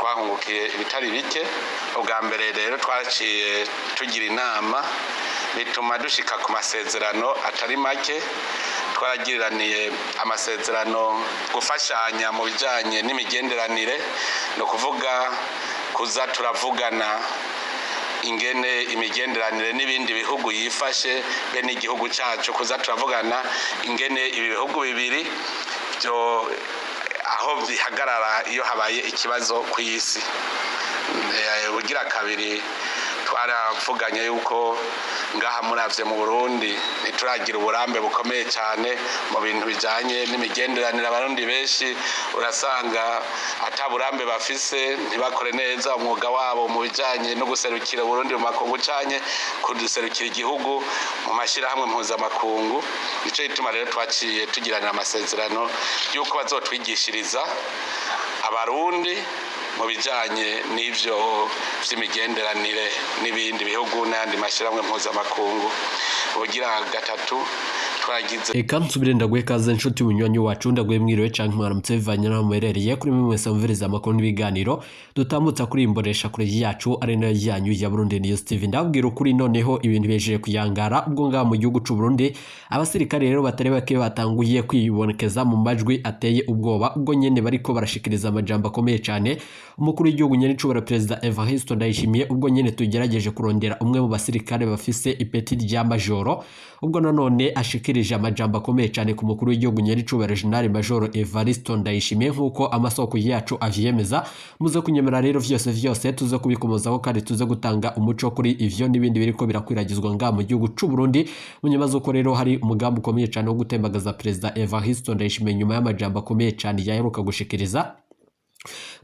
Twahungukiye ibitari bike. Ubwa mbere rero twaciye tugira inama, bituma dushika ku masezerano atari make. Twaragiraniye amasezerano gufashanya mu bijanye n'imigenderanire, ni ukuvuga kuza turavugana ingene imigenderanire n'ibindi bihugu yifashe, be n'igihugu cyacu, kuza turavugana ingene ibi bihugu bibiri byo aho bihagarara iyo habaye ikibazo ku isi. Ubugira kabiri, twaravuganye yuko ngaha muravye mu Burundi ntituragira uburambe bukomeye cyane mu bintu bijanye n'imigenderanire. Abarundi benshi urasanga ata burambe bafise, ntibakore neza umwuga wabo mu bijanye no guserukira Uburundi mu makungu canke kuduserukira igihugu mu mashyirahamwe mpuzamakungu. Nico gituma rero twaciye tugiranira amasezerano yuko bazotwigishiriza Abarundi mu bijanye n'ivyo vy'imigenderanire n'ibindi bihugu n'ayandi mashyirahamwe mpuzamakungu. Ubugira gatatu twagize Eka nsubire ndaguhe kaze, nshuti munywanyi wacu. Ndaguhe mwiriwe canke mwaramutse, bivanye n'aho muherereye. Kuri mwe mwese mumviriza amakuru n'ibiganiro dutambutsa kuri iyi mbonesha kure yacu, ari nayo yanyu ya Burundi News TV, ndababwira ukuri, noneho ibintu bihejeje kuyangara, ubwo ngaha mu gihugu c'u Burundi abasirikare rero batari bake batanguye kwibonekeza mu majwi ateye ubwoba, ubwo nyene bariko barashikiriza amajambo akomeye cane umukuru w'igihugu nyenicubahiro Perezida Evariste Ndayishimiye. Ubwo nyene tugerageje kurondera umwe mu basirikare bafise ipeti rya majoro, ubwo nanone ashikirije amajambo akomeye cyane ku mukuru w'igihugu nyenicubahiro General Majoro Evariste Ndayishimiye, nk'uko amasoko yacu avyemeza. Muze kunyemera rero, vyose vyose tuze kubikomozaho kandi tuze gutanga umuco kuri ivyo n'ibindi biriko birakwiragizwa ngaha mu gihugu c'u Burundi, mu nyuma z'uko rero hari umugambi ukomeye cyane wo gutembagaza Perezida Evariste Ndayishimiye, nyuma y'amajambo akomeye cyane yaheruka gushikiriza.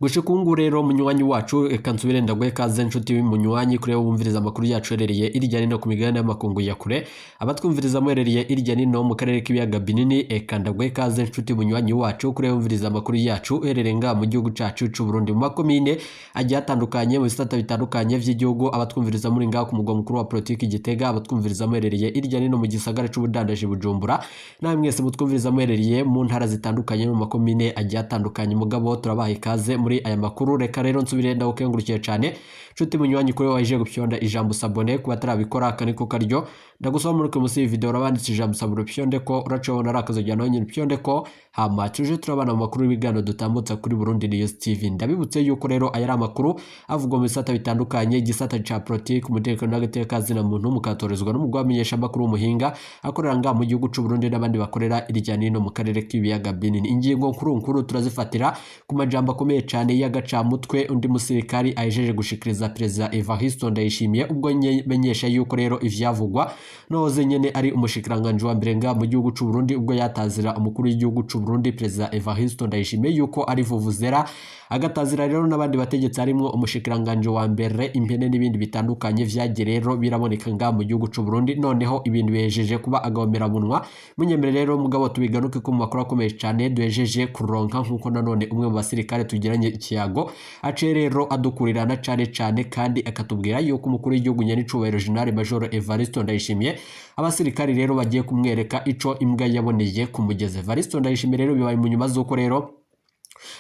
Gushika ubu ngubu rero, munywanyi wacu, reka nsubire ndaguhe kaze, nshuti munywanyi, kuri wowe wumviriza amakuru yacu uherereye irya nino ku migabane y'amakungu ya kure, abatwumviriza muherereye irya nino mu karere k'ibiyaga binini. Eka ndaguhe kaze, nshuti munywanyi wacu, kuri wowe wumviriza amakuru yacu uherereye ngaha mu gihugu cacu c'u Burundi, mu makomine agiye atandukanye, mu bisata bitandukanye vy'igihugu, abatwumviriza muri ngaha ku mugwa mukuru wa politiki Gitega, abatwumviriza muherereye irya nino mu gisagara c'ubudandaji Bujumbura, namwe mwese mutwumviriza muherereye mu ntara zitandukanye, mu makomine agiye atandukanye. Mugabo turabaha ikaze muri aya makuru. Reka rero nsubire ndagukengurukiye cyane, nshuti munywanyi, kuri waje gupyonda ijambo s'abonner. Kuba atarabikora, aka niko karyo ndagusaba. Muri munsi y'iyi video urabanditse ijambo s'abonner, upyonde ko uracobona ari akazogera nawe nyine upyonde ko, hama tuje turabana mu makuru y'ibiganiro dutambutsa kuri Burundi News TV. Ndabibutse yuko rero aya ari amakuru avugwa mu bisata bitandukanye, igisata ca politiki, umutekano n'agateka zina muntu, mukatorezwa n'umugwi w'abamenyeshamakuru w'umuhinga akorera ngaha mu gihugu c'u Burundi n'abandi bakorera irya nino mu karere k'ibiyaga binini. Ingingo nkuru nkuru turazifatira ku majambo akomeye cyane y'agacamutwe undi musirikari ahejeje gushikiriza Perezida Evariste Ndayishimiye, ubwo menyesha yuko rero ivyavugwa noze nyene ari umushikiranganji wa mbere ngaha mu gihugu c'u Burundi, ubwo yatazira umukuru w'igihugu c'u Burundi Perezida Evariste Ndayishimiye yuko ari vuvuzera, agatazira rero n'abandi bategetsi harimwo umushikiranganji wa mbere impene n'ibindi bitandukanye vyagiye rero biraboneka ngaha mu gihugu c'u Burundi. Noneho ibintu bihejeje kuba agahomerabunwa. Munyemere rero mugabo tubigaruke ko mu makuru akomeye cyane duhejeje kuronka, nkuko nanone umwe mu basirikare tugiranye ikiyago aciye rero adukurirana cane cane, kandi akatubwira yuko umukuru w'igihugu nyenicubahiro General Major Evariste Ndayishimiye, abasirikare rero bagiye kumwereka ico imbwa yaboneye ku mugezi. Evariste Ndayishimiye rero bibaye mu nyuma z'uko rero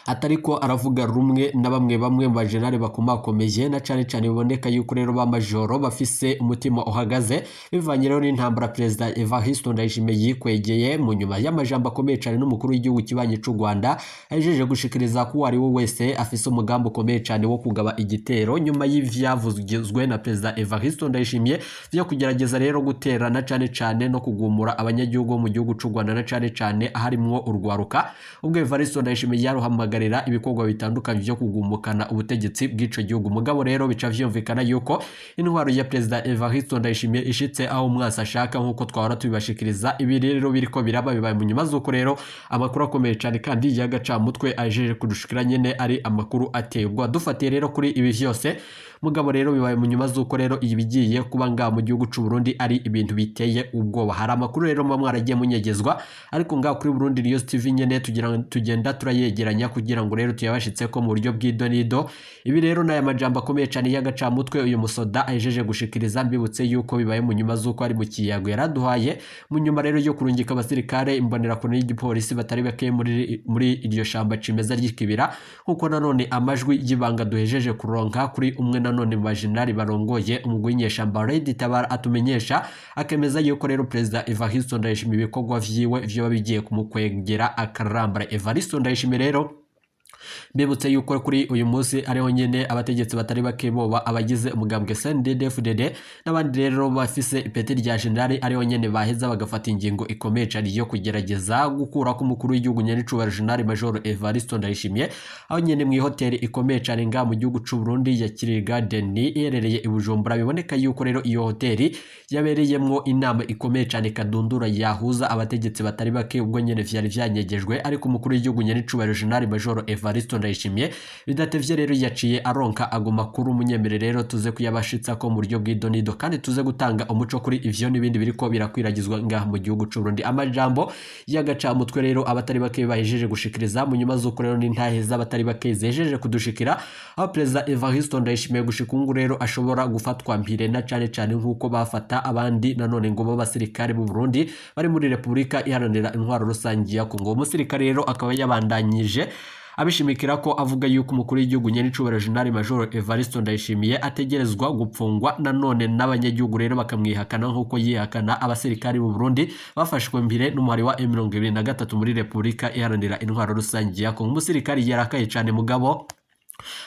atariko aravuga rumwe na bamwe bamwe mu bajenali bakomakomeye, na cane cane biboneka yuko rero ba majoro bafise umutima uhagaze, bivanye rero n'intambara Perezida Evariste Ndayishimiye yikwegeye, mu nyuma y'amajambo akomeye cane n'umukuru w'igihugu kibanyi c'u Rwanda ahejeje gushikiriza ko uwo ari we wese afise umugambi ukomeye cane wo kugaba igitero, nyuma y'ivyavuzwe na Perezida Evariste Ndayishimiye vyo kugerageza rero guterana cane cane no kugumura abanyagihugu bo mu gihugu c'u Rwanda, na cane cane aharimwo urwaruka, ubwo Evariste Ndayishimiye yaruhamagarira ibikorwa bitandukanye vyo kugumukana ubutegetsi bw'ico gihugu. Mugabo rero bica vyumvikana yuko intwaro ya Perezida Evariste Ndayishimiye ishitse aho umwasi ashaka, nk'uko twahora tubibashikiriza. Ibi rero biriko biraba bibaye mu nyuma z'uko rero amakuru akomeye cane kandi y'agacamutwe ajeje kudushikira nyene ari amakuru ateye ubwoba. Dufatiye rero kuri ibi vyose, Mugabo rero bibaye mu nyuma z'uko rero ibigiye kuba ngaha mu gihugu c'u Burundi ari ibintu biteye ubwoba. Hari amakuru rero muba mwaragiye munyegezwa, ariko ngaha kuri Burundi News TV nyene tugira tugenda turayegeranya kugira ngo rero tuyabashitse ko mu buryo bw'idonido. Ibi rero n'aya majambo akomeye cyane y'agacamutwe uyu musoda ahejeje gushikiriza. Mbibutse yuko bibaye mu nyuma z'uko ari mu kiyago yaraduhaye mu nyuma rero yo kurungika abasirikare, imbonerakure y'igipolisi batari bake muri iryo shamba cimeza ry'ikibira, nkuko nanone amajwi y'ibanga duhejeje kuronka kuri umwe nanone mu bajenerali barongoye umugwi w'inyeshamba Red Tabara atumenyesha, akemeza yuko rero Perezida Evariste Ndayishimiye ibikorwa vyiwe vyoba bigiye kumukwegera akarambara. Evariste Ndayishimiye rero, mbibutse yuko kuri uyu munsi ariho nyene abategetsi batari bake, boba abagize umugambwe CNDD-FDD n'abandi rero bafise ipeti rya generali, ariho nyene baheza bagafata ingingo ikomeye cane yo kugerageza gukura ko umukuru w'igihugu nyenicubahiro General Major Evariste Ndayishimiye, aho nyene mu ihoteli ikomeye cane ngaha mu gihugu c'u Burundi ya Kiriri Garden iherereye i Bujumbura. Biboneka yuko rero iyo hoteli yabereyemwo inama ikomeye cane kadundura yahuza abategetsi batari bake, ubwo nyene vyari vyanyegejwe. Ariko umukuru w'igihugu nyenicubahiro General Major Evariste Ndayishimiye bidatevye rero yaciye aronka ago makuru. Munyemere rero tuze kuyabashitsa ko mu buryo bw'idonido, kandi tuze gutanga umuco kuri ivyo n'ibindi biriko birakwiragizwa ngaha mu gihugu c'u Burundi. Amajambo y'agacamutwe rero abatari bake bahejeje gushikiriza mu nyuma z'uko rero n'intahe z'abatari bake zejeje kudushikira, aho Perezida Evariste Ndayishimiye gushika ubu rero ashobora gufatwa mpire, na cane cane nk'uko bafata abandi nanone ngo b'abasirikare b'u Burundi bari muri Repubulika Iharanira Intwaro Rusange ya Kongo. Umusirikare rero akaba yabandanyije abishimikira ko avuga yuko umukuru w'igihugu nyenicubahiro General Major Evariste Ndayishimiye ategerezwa gupfungwa nanone n'abanyagihugu rero bakamwihakana nk'uko yihakana abasirikari b'u Burundi bafashwe mbere n'umuhari wa M23 muri Repubulika Iharanira Intwaro Rusange ya Kongo. Umusirikari yarakaye cane, mugabo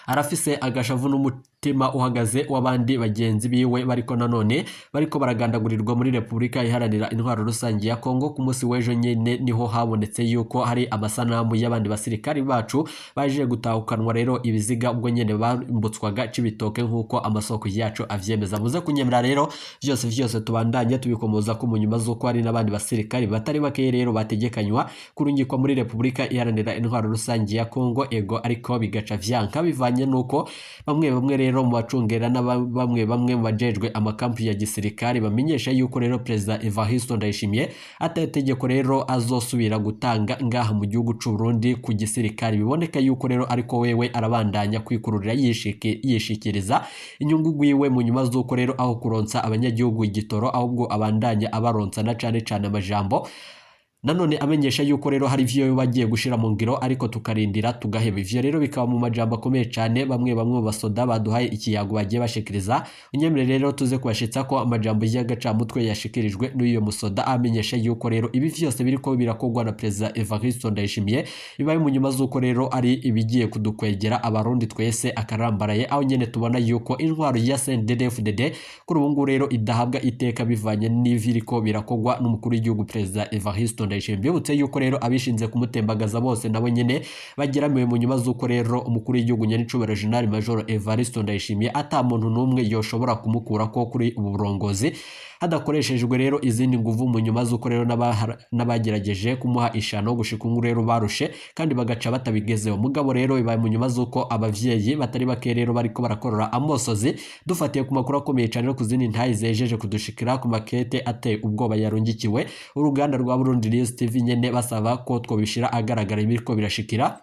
arafise agashavu n'umutima uhagaze w'abandi bagenzi biwe bariko nanone bariko baragandagurirwa muri Repubulika Iharanira Intwaro Rusange ya Kongo. Ku munsi w'ejo nyene niho habonetse yuko hari amasanamu y'abandi basirikari bacu baje gutahukanwa rero ibiziga, ubwo nyene bambutswaga Cibitoke, nk'uko amasoko yacu avyemeza. Muze kunyemera rero vyose vyose tubandanye tubikomoza ko mu nyuma z'uko hari n'abandi basirikari batari bake rero bategekanywa kurungikwa muri Repubulika Iharanira Intwaro Rusange ya Kongo, ego, ariko bigaca vyanka bivanye nuko bamwe bamwe rero mu bacungera na bamwe bamwe mu bajejwe amakampi ya gisirikare bamenyesha yuko rero Perezida Evariste Ndayishimiye atategeko rero azosubira gutanga ngaha mu gihugu c'u Burundi ku gisirikare. Biboneka yuko rero ariko wewe arabandanya kwikururira yishikiriza inyungu gwiwe, mu nyuma z'uko rero aho kuronsa abanyagihugu igitoro ahubwo abandanya abaronsa na cane cane amajambo, nanone amenyesha yuko rero hari ivyo bagiye gushira mu ngiro, ariko tukarindira tugaheba. Ivyo rero bikaba mu majambo akomeye cane bamwe bamwe mu basoda baduhaye ikiyago bagiye bashikiriza. Unyemere rero tuze kubashitsa ko amajambo y'agacamutwe yashikirijwe n'uyo musoda, amenyesha yuko rero ibi vyose biriko birakorwa na Perezida Evariste Ndayishimiye bibaye mu nyuma z'uko rero ari ibigiye kudukwegera abarundi twese akarambaraye, aho nyene tubona yuko intwaro ya CNDD-FDD kuri ubu ngubu rero idahabwa iteka bivanye n'ibiriko birakorwa n'umukuru w'igihugu Perezida Evariste Ndayishimiye. Mbibutse yuko rero abishinze kumutembagaza bose nabo nyene bageramiwe, mu nyuma z'uko rero umukuru w'igihugu nyenicubahiro General Major Evariste Ndayishimiye ata muntu n'umwe yoshobora kumukura ko kuri ubu burongozi hadakoreshejwe rero izindi nguvu, mu nyuma z'uko rero n'abagerageje kumuha ishano gushika ubu rero barushe kandi bagaca batabigezeho. Mugabo rero bibaye mu nyuma z'uko abavyeyi batari bake rero bariko barakorora amosozi, dufatiye ku makuru akomeye cane no ku zindi ntayi zejeje kudushikira ku makete ateye ubwoba yarungikiwe uruganda rwa Burundi News TV nyene, basaba ko twobishira agaragara ibiriko birashikira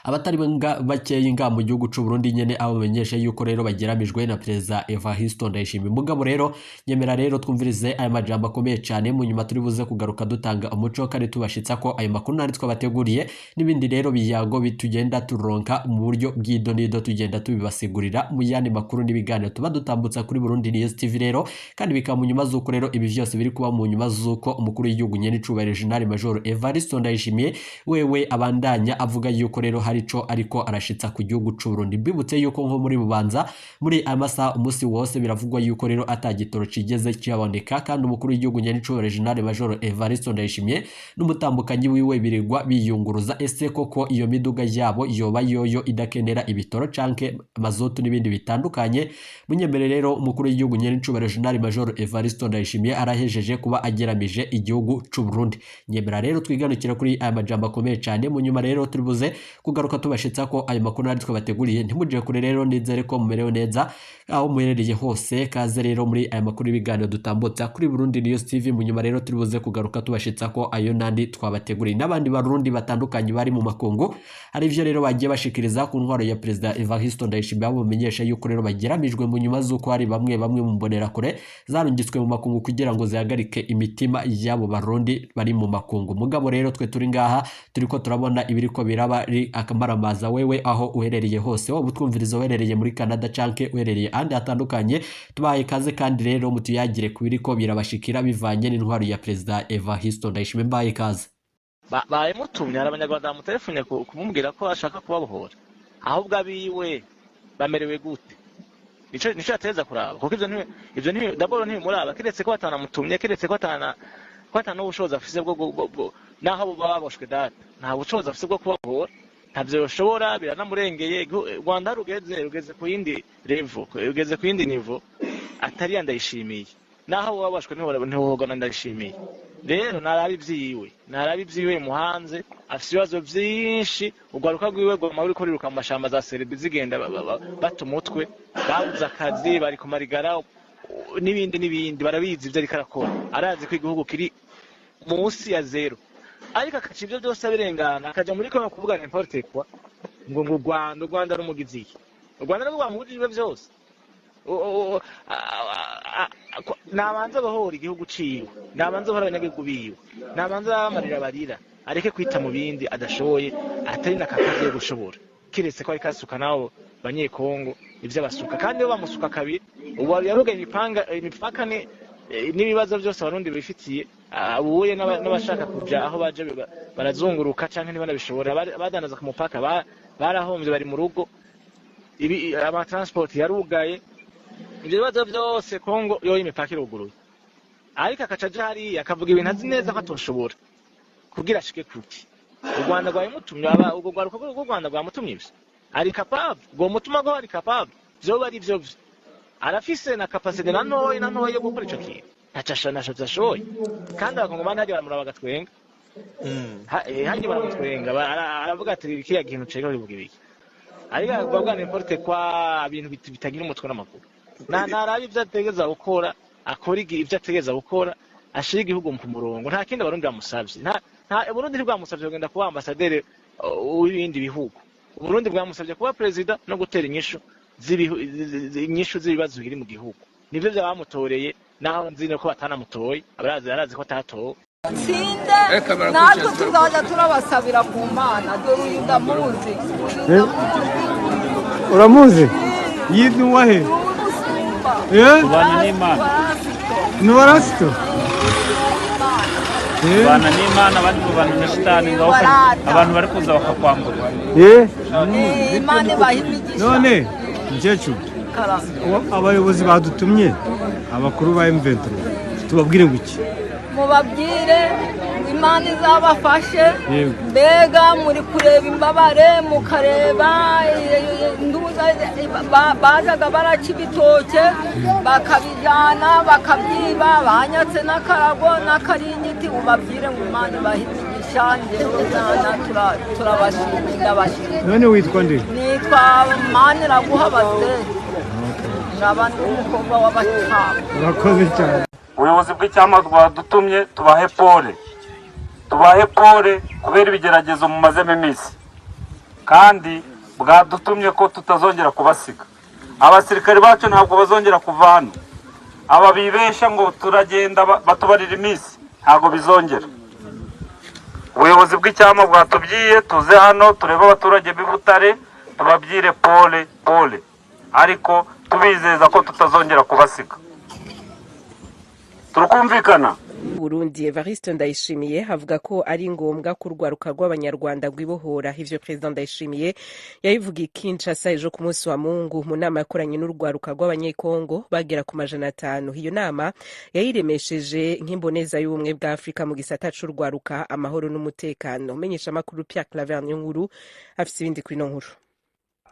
abatari bakeyi nga mu gihugu c'u Burundi nyene, abo bamenyesha yuko rero bageramijwe na Perezida Evariste Ndayishimiye. Mugabo rero nyemera rero twumvirize aya majambo akomeye cane, mu nyuma turi buze kugaruka dutanga umuco kandi tubashitsa ko ayo makuru nari twabateguriye n'ibindi rero biyago bitugenda turonka mu buryo bw'idonido, tugenda tubibasigurira mu yandi makuru n'ibiganiro tuba dutambutsa kuri Burundi News TV. Rero kandi bikaba mu nyuma z'uko rero ibi vyose biri kuba mu nyuma z'uko umukuru w'igihugu nyene icubahiro General Major Evariste Ndayishimiye wewe abandanya avuga yuko rero hari ico ariko arashitsa ku gihugu c'u Burundi. Mbibutse yuko nko muri Bubanza muri aya masaha umunsi wose biravugwa yuko rero atagitoro cigeze kiboneka, kandi umukuru w'igihugu nyene icubahiro General Major Evariste Ndayishimiye n'umutambukanyi wiwe birirwa biyunguruza. Ese koko iyo miduga yabo yoba yoyo idakenera ibitoro canke mazutu n'ibindi bitandukanye? Munyemere rero umukuru w'igihugu nyene icubahiro General Major Evariste Ndayishimiye arahejeje kuba ageramije igihugu c'u Burundi. Nyemera rero twiganukira kuri aya majambo akomeye cane, mu nyuma rero turi buze Kugaruka tubashitsa ko ayo makuru natwe bateguriye. Ntimuje kure rero, nizere ko mumerewe neza aho muherereye hose. Kaze rero muri aya makuru y'ibiganiro dutambutsa kuri Burundi News TV. Mu nyuma rero turi buze kugaruka tubashitsa ko ayo nandi twabateguriye n'abandi barundi batandukanye bari mu makungu. Hari ivyo rero bagiye bashikiriza ku ntwaro ya Perezida Evariste Ndayishimiye, aho bamenyesha yuko rero bageramijwe mu nyuma z'uko hari bamwe bamwe mu mbonerakure zarungitswe mu makungu kugira ngo zihagarike imitima y'abo barundi bari mu makungu. Mugabo rero twe turi ngaha turiko turabona ibiriko biraba ari akamaramaza. Wewe aho uherereye hose, waba utwumviriza uherereye muri Canada canke uherereye ahandi hatandukanye, tubahaye ikaze kandi rero mutuyagire ku biriko birabashikira bivanye n'intwaro ya Perezida Evariste Ndayishimiye. Mbahaye ikaze. Bamutumye, hari abanyarwanda bamutelefone kumubwira ko ashaka kubabohora. Ahubwo abiwe bamerewe gute? Nico yateza kuraba, kuko ivyo d'abord ntibimuraba, kiretse ko batanamutumye, kiretse ko atana ubushobozi afise bwo naho bo baba baboshwe. Data nta bushobozi afise bwo kubabohora, ntavyo yoshobora, biranamurengeye. Rwanda rugeze ku yindi level, rugeze ku yindi niveau atari ya Ndayishimiye. Naho bo baboshwe ntibohorwa na Ndayishimiye. Rero naraba ivyiwe muhanze, afise ibibazo vyinshi. Urwaruka rwiwe rwama ruriko ruriruka mu mashamba za Serbie, zigenda bata umutwe, babuze akazi, bari ku marigara n'ibindi n'ibindi. Barabizi ivyo ariko arakora, arazi ko igihugu kiri munsi ya zéro, ariko akaca ivyo vyose abirengana, akaja muri kongo kuvuga n'importe quoi, ngo u Rwanda rumugize iki? U Rwanda nirwo rwamubujije vyose. Nabanza bohora igihugu ciwe, nabanza bohora abanyagihugu biwe, nabanza babamarira barira, areke kwita mu bindi adashoboye, atari na capable yo gushobora, kiretse ko ariko asuka nabo banyekongo ivyo abasuka, kandi bo bamusuka kabiri. Ubu yarugaye imipaka n'ibibazo byose abarundi bifitiye abuye n'abashaka kuja aho baje barazunguruka canke ntibanabishobora. Badandaza ku mupaka barahomvye, bari mu rugo. Ibi ama transport yarugaye, ivyo bibazo byose. Kongo yo imipaka iruguruye, ariko akaca aja hariya akavuga ibintu azi neza ko atoshobora kugira ashike kuki. U Rwanda rwabimutumye, urwo rwaruka rw'u Rwanda rwamutumye ivyo, ari capable rwomutuma ko ari capable, vyoba ari vyo vyo arafise na capacité na ntoyi na ntoyi yo gukora ico kintu, ntaco ashoboye. Kandi abakongomani harya baramuraba bagatwenga. Harya baramutwenga, aravuga ati kiriya kintu cega bivuga ibiki, ariko bavuga n'importe quoi, ibintu bitagira umutwe n'amaguru. Naraba ivyo ategeza gukora, akora ivyo ategeza gukora, ashira igihugu ku murongo. Nta kindi abarundi bamusavye. Nta Uburundi ntibwamusavye kugenda kuba ambasaderi w'ibindi bihugu. Uburundi bwamusavye kuba perezida no gutera inyishu z'ibibazo biri mu gihugu. Nivyo vyabamutoreye, naho nzi ko batanamutoye, abarazi arazi ko atatowe. Tsinde, natwe tuzajya turabasabira ku Mana. Dore uyu ndamuzi, uyu ndamuzi. Uramuzi? Yitwa uwahe? Ni umusumba. Eh? Tubana n'Imana. Ni warasito? Eh? Tubana n'Imana, abandi babana na shitani. Ngaho abantu bari kuza bakakwambura. Eh? Imana ibaha imigisha. None mukecuru, Karame. Abayobozi badutumye, abakuru ba M23, tubabwire ngo iki? Mubabwire ngo Imana izabafashe. Yego. Mbega muri kureba imbabare, mukareba bazaga baraca ibitoke bakabijyana bakabyiba, banyatse n'akarago n'akaringiti. Ubabwire ngo Imana ibahe imigisha. Njyewe mwana turabashimira, ndabashimira. None witwa nde? Nitwa Maniraguha Bazeri, nkaba ndi umukobwa w'Abatama. Urakoze cyane. Ubuyobozi bw'icyama bwadutumye tubahe pole, tubahe pole kubera ibigeragezo mumazemo iminsi, kandi bwadutumye ko tutazongera kubasiga. Abasirikare bacu ntabwo bazongera kuva hano. Aba bibesha ngo turagenda batubarira iminsi, ntabwo bizongera. Ubuyobozi bw'icyama bwatubwiye tuze hano turebe abaturage b'i Butare, tubabwire pole pole, ariko tubizeza ko tutazongera kubasiga. Turukumvikana. Burundi Evariste Ndayishimiye avuga ko ari ngombwa ko urwaruka rw'abanyarwanda rwibohora. Ivyo President Ndayishimiye yabivugiye i Kinshasa ejo ku munsi wa Mungu mu nama yakoranye n'urwaruka rw'abanyekongo bagera ku 500. Iyo nama yayiremesheje nk'imboneza y'ubumwe bwa Afurika mu gisata c'urwaruka, amahoro n'umutekano. Menyesha makuru Pierre Claver Niyonkuru afise ibindi kuri ino nkuru.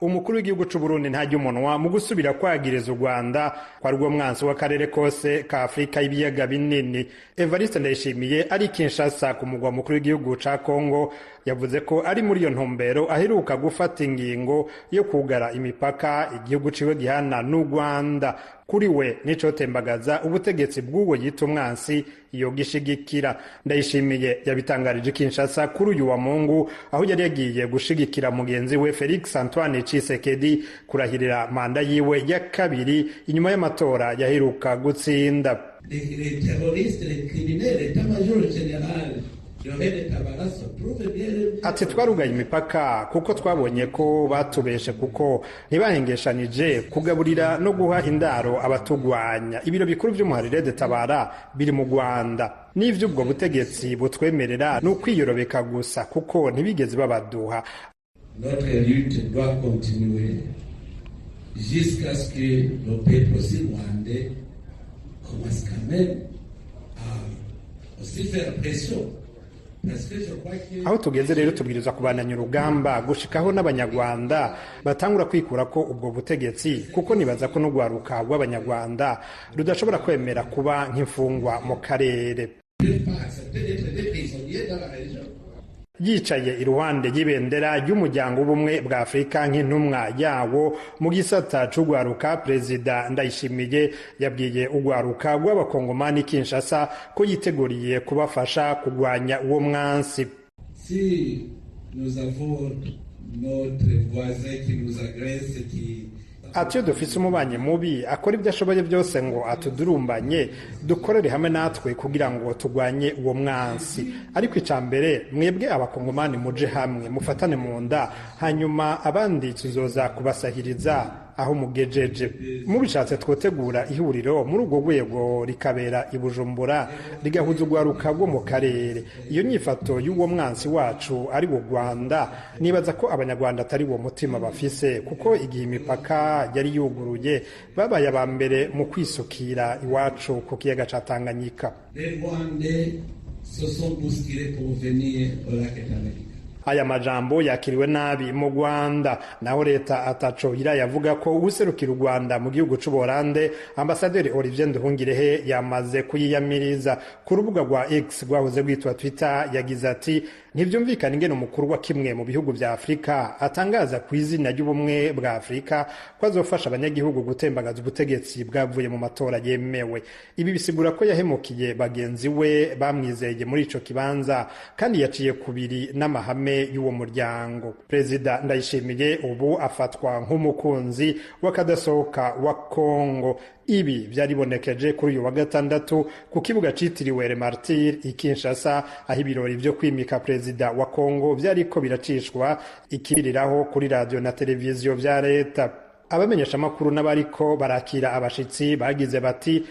Umukuru w'igihugu c'u Burundi ntarya umunwa mu gusubira kwagiriza u Rwanda ko ari rwo mwansi w'akarere kose ka Afurika y'ibiyaga binini. Evariste Ndayishimiye ari Kinshasa, ku mugwa mukuru w'igihugu ca Kongo, yavuze ko ari muri iyo ntumbero aheruka gufata ingingo yo kugara imipaka igihugu ciwe gihana n'u Rwanda. Kuri we, nicotembagaza ubutegetsi bw'uwo yita umwansi yogishigikira. Ndayishimiye yabitangarije Kinshasa kuri uyu wa Mungu, aho yari yagiye gushigikira mugenzi we Felix Antoine Tshisekedi kurahirira manda yiwe ya kabiri inyuma y'amatora yaheruka gutsinda. Les terroristes, les criminels, l'état-major général de Red Tabara se trouve bien. Ati: "Twarugaye imipaka kuko twabonye ko batubeshe, kuko ntibahengeshanije kugaburira no guha indaro abatugwanya. Ibiro bikuru vy'umuhari RED Tabara biri mu Rwanda. N'ivyo ubwo butegetsi butwemerera ni ukwiyorobeka gusa, kuko ntibigeze babaduha." Notre lutte doit continuer jusqu'à ce que le peuple aussi rwandais commence quand même à aussi faire pression. Parce que je crois que Aho tugeze rero, tubwirizwa kubandanya urugamba gushikaho n'Abanyarwanda batangura kwikura ko ubwo butegetsi, kuko nibaza ko n'urwaruka rw'Abanyarwanda rudashobora kwemera kuba nk'imfungwa mu karere. ne peuvent pas accepter d'être des prisonniers dans la région. Yicaye iruhande y'ibendera ry'Umuryango w'Ubumwe bwa Afurika nk'intumwa yawo mu gisata c'urwaruka, Perezida Ndayishimiye yabwiye urwaruka rw'Abakongomani Kinshasa ko yiteguriye kubafasha kurwanya uwo mwansi. Si nous avons notre voisin qui nous agresse, qui Ati: "Iyo dufise umubanyi mubi akora ibyo ashoboye byose ngo atudurumbanye, dukorere hamwe natwe kugira ngo turwanye uwo mwansi. Ariko icya mbere, mwebwe Abakongomani muje hamwe, mufatane mu nda, hanyuma abandi tuzoza kubasahiriza aho mugejeje. Mubishatse twotegura ihuriro muri urwo rwego, rikabera i Bujumbura, rigahuza urwaruka rwo mu karere. Iyo nyifato y'uwo mwansi wacu ari wo Rwanda, nibaza ko Abanyarwanda atari wo mutima bafise, kuko igihe imipaka yari yuguruye babaye aba mbere mu kwisukira iwacu ku kiyaga ca Tanganyika." Les Rwandais se sont bousculés pour venir au lac Tanganyika. Aya majambo yakiriwe nabi mu Rwanda, naho leta ataco irayavuga ko. Userukira u Rwanda mu gihugu c'Ubuholande, Ambasaderi Olivier Nduhungirehe, yamaze kuyiyamiriza ku rubuga rwa X rwahoze rwitwa Twitter. Yagize ati: "Ntivyumvikana ingene umukuru wa kimwe mu bihugu vya Afurika atangaza ku izina ry'Ubumwe bwa Afurika ko azofasha abanyagihugu gutembagaza ubutegetsi bwavuye mu matora yemewe. Ibi bisigura ko yahemukiye bagenzi we bamwizeye muri ico kibanza, kandi yaciye kubiri n'amahame y'uwo muryango." Perezida Ndayishimiye ubu afatwa nk'umukunzi w'akadasohoka wa Kongo. Ibi vyaribonekeje kuri uyu wa gatandatu ku kibuga citiriwe Les Martyrs i Kinshasa, aho ibirori vyo kwimika perezida wa Kongo vyariko biracishwa ikibiriraho kuri radio na televiziyo vya leta. Abamenyeshamakuru n'abariko barakira abashitsi bagize bati: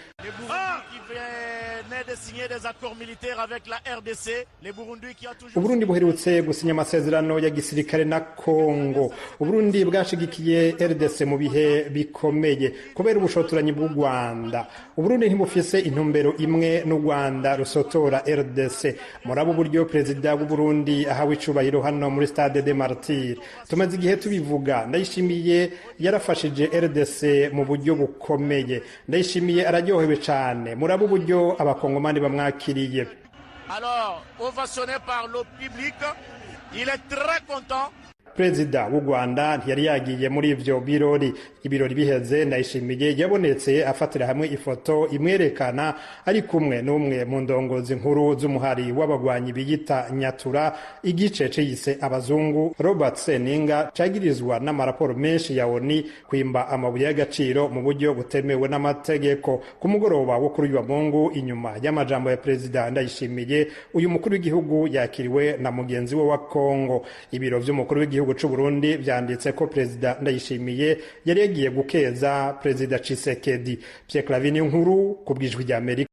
De signer des accords militaires avec la RDC, les Burundi qui a toujours Uburundi buherutse gusinya amasezerano ya gisirikare na Kongo. Uburundi bwashigikiye RDC mu bihe bikomeye kubera ubushotoranyi bw'u Rwanda. Uburundi ntibufise intumbero imwe n'u Rwanda rusotora RDC. Murabo uburyo perezida w'Uburundi ahawe icubahiro hano muri Stade des Martyrs. Tumaze igihe tubivuga. Ndayishimiye yarafashije RDC mu buryo bukomeye. Ndayishimiye araryohewe cane. Murabo uburyo Abakongomani bamwakiriye." Alors, ovationné par le public, il est très content. Perezida w'u Rwanda ntiyari yagiye muri ivyo birori. Ibirori biheze, Ndayishimiye yabonetse afatira hamwe ifoto imwerekana ari kumwe n'umwe mu ndongozi nkuru z'umuhari w'abagwanyi biyita Nyatura, igice ciyise abazungu, Robert Seninga, cagirizwa n'amaraporo menshi ya ONU kwimba amabuye y'agaciro mu buryo butemewe n'amategeko. Ku mugoroba wo kuri uyu wa Mungu, inyuma y'amajambo ya Perezida Ndayishimiye, uyu mukuru w'igihugu yakiriwe na mugenzi we wa Kongo. Ibiro vy'umukuru w'igihugu c'u Burundi vyanditse ko Perezida Ndayishimiye yari yagiye gukeza Perezida Tshisekedi. Pierre Claver Nkuru ku bw'Ijwi ry'Amerika.